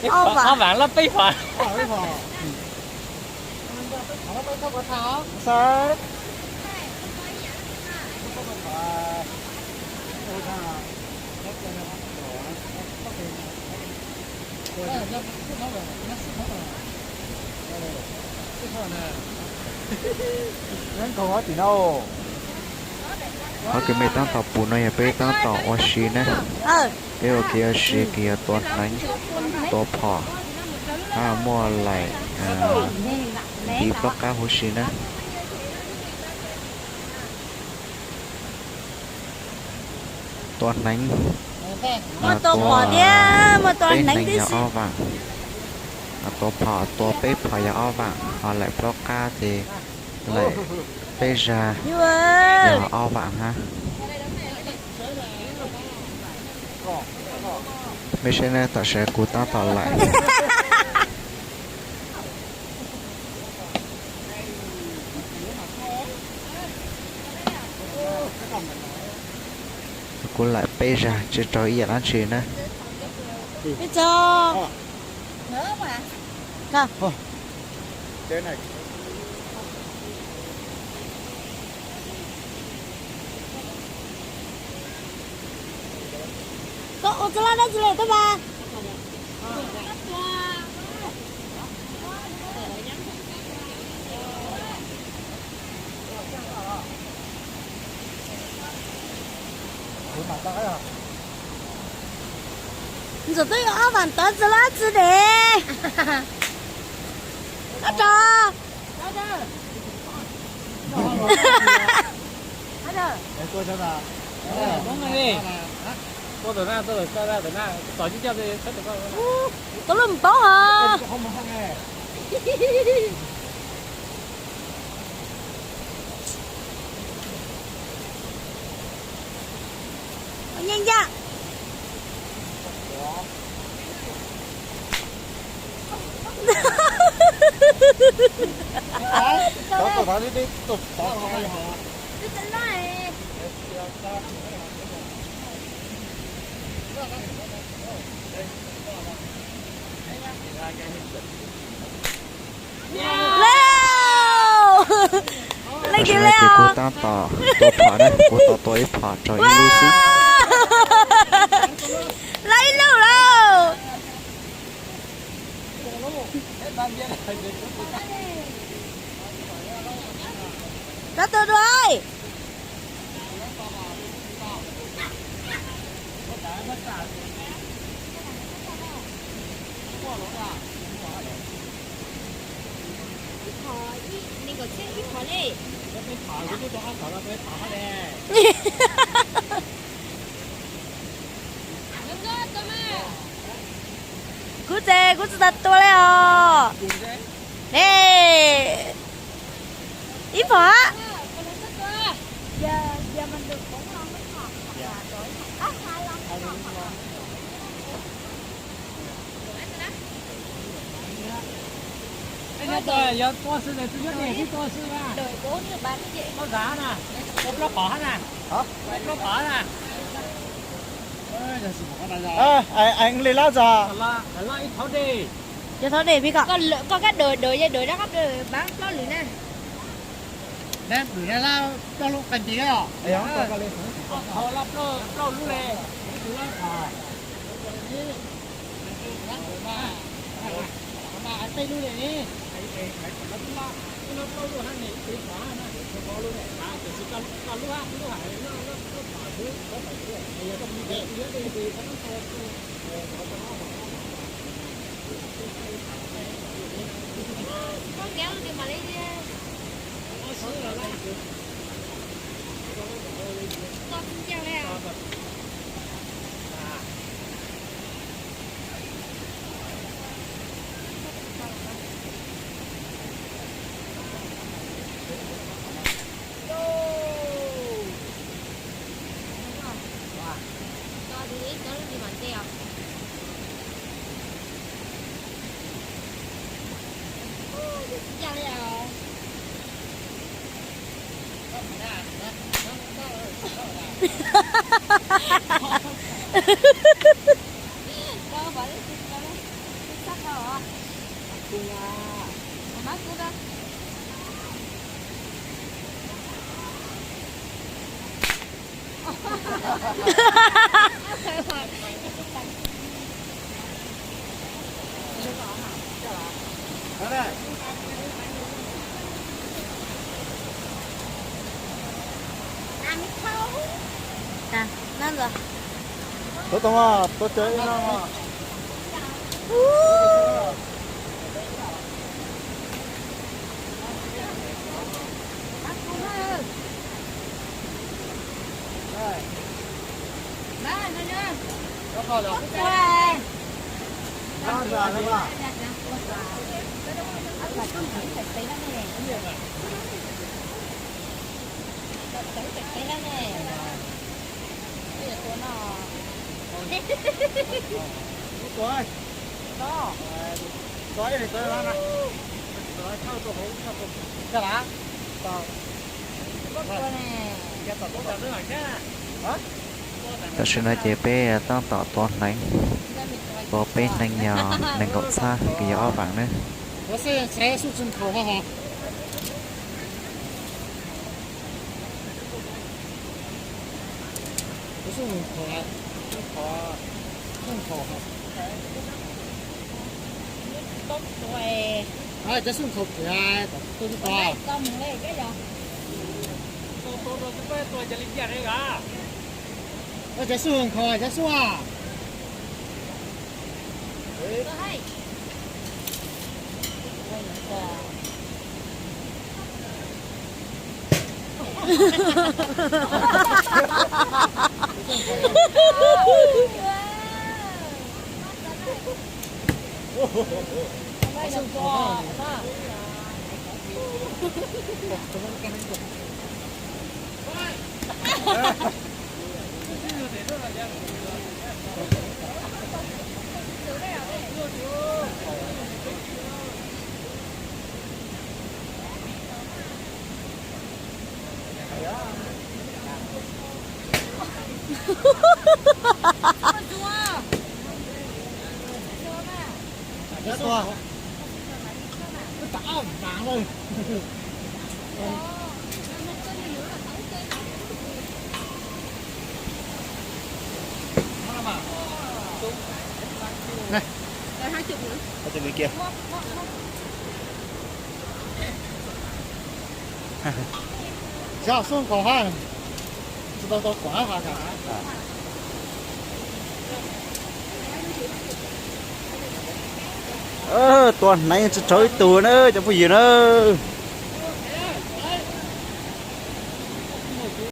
Ob vam los peb phom? Qhov kws mej taab tom pum no yog peb taab tom ua si na. Peb ua kev ua si kws yog tua hneev, tua phom, hab muaj laim ntiv plaub qab huv si na. Tua hneev, tua peb hneev yog ob vam, tua phom, tua peb phom yog ob vam, ho laim plaub qab ces laim peb zag yog ob vam hab. Mej saib na, tam sim kuv taab tom laim. Kuv laim peb zag tsi raug ib yaam dlaab tsi na. Koj ua txhua laj dab tsi le koj mas? Ntxawm twb yuav ob vam tod txhua laj txhua deb. Ab tso. Tau lub mus paub hos. Nyeej yaj. Leej twg kuv taab tom tua phom na, kuv tau tua ib phom raug ib lub xwb. Lawv ib lub lauj. Koj tua dua. Kuv tsev kuv tsis tau tua li os. Ne, ib phom. Li lab tso. Yog thov dej pib koj. Koj kab dawm dawm yog dawm dab qab dawm pab plaub lwm na. Tuav tau, tuav cov ib no. Tam sim no ces peb tab tom tuav hneev, tuav peb hneev yog nees nkaum txhab, kwv yog ob vaam nawb. Hais kiag. Xyov xub nkaus hab, tsis tau tau kuav hab. Tua hneev tsis raug ib tug na cov phooj ywg na.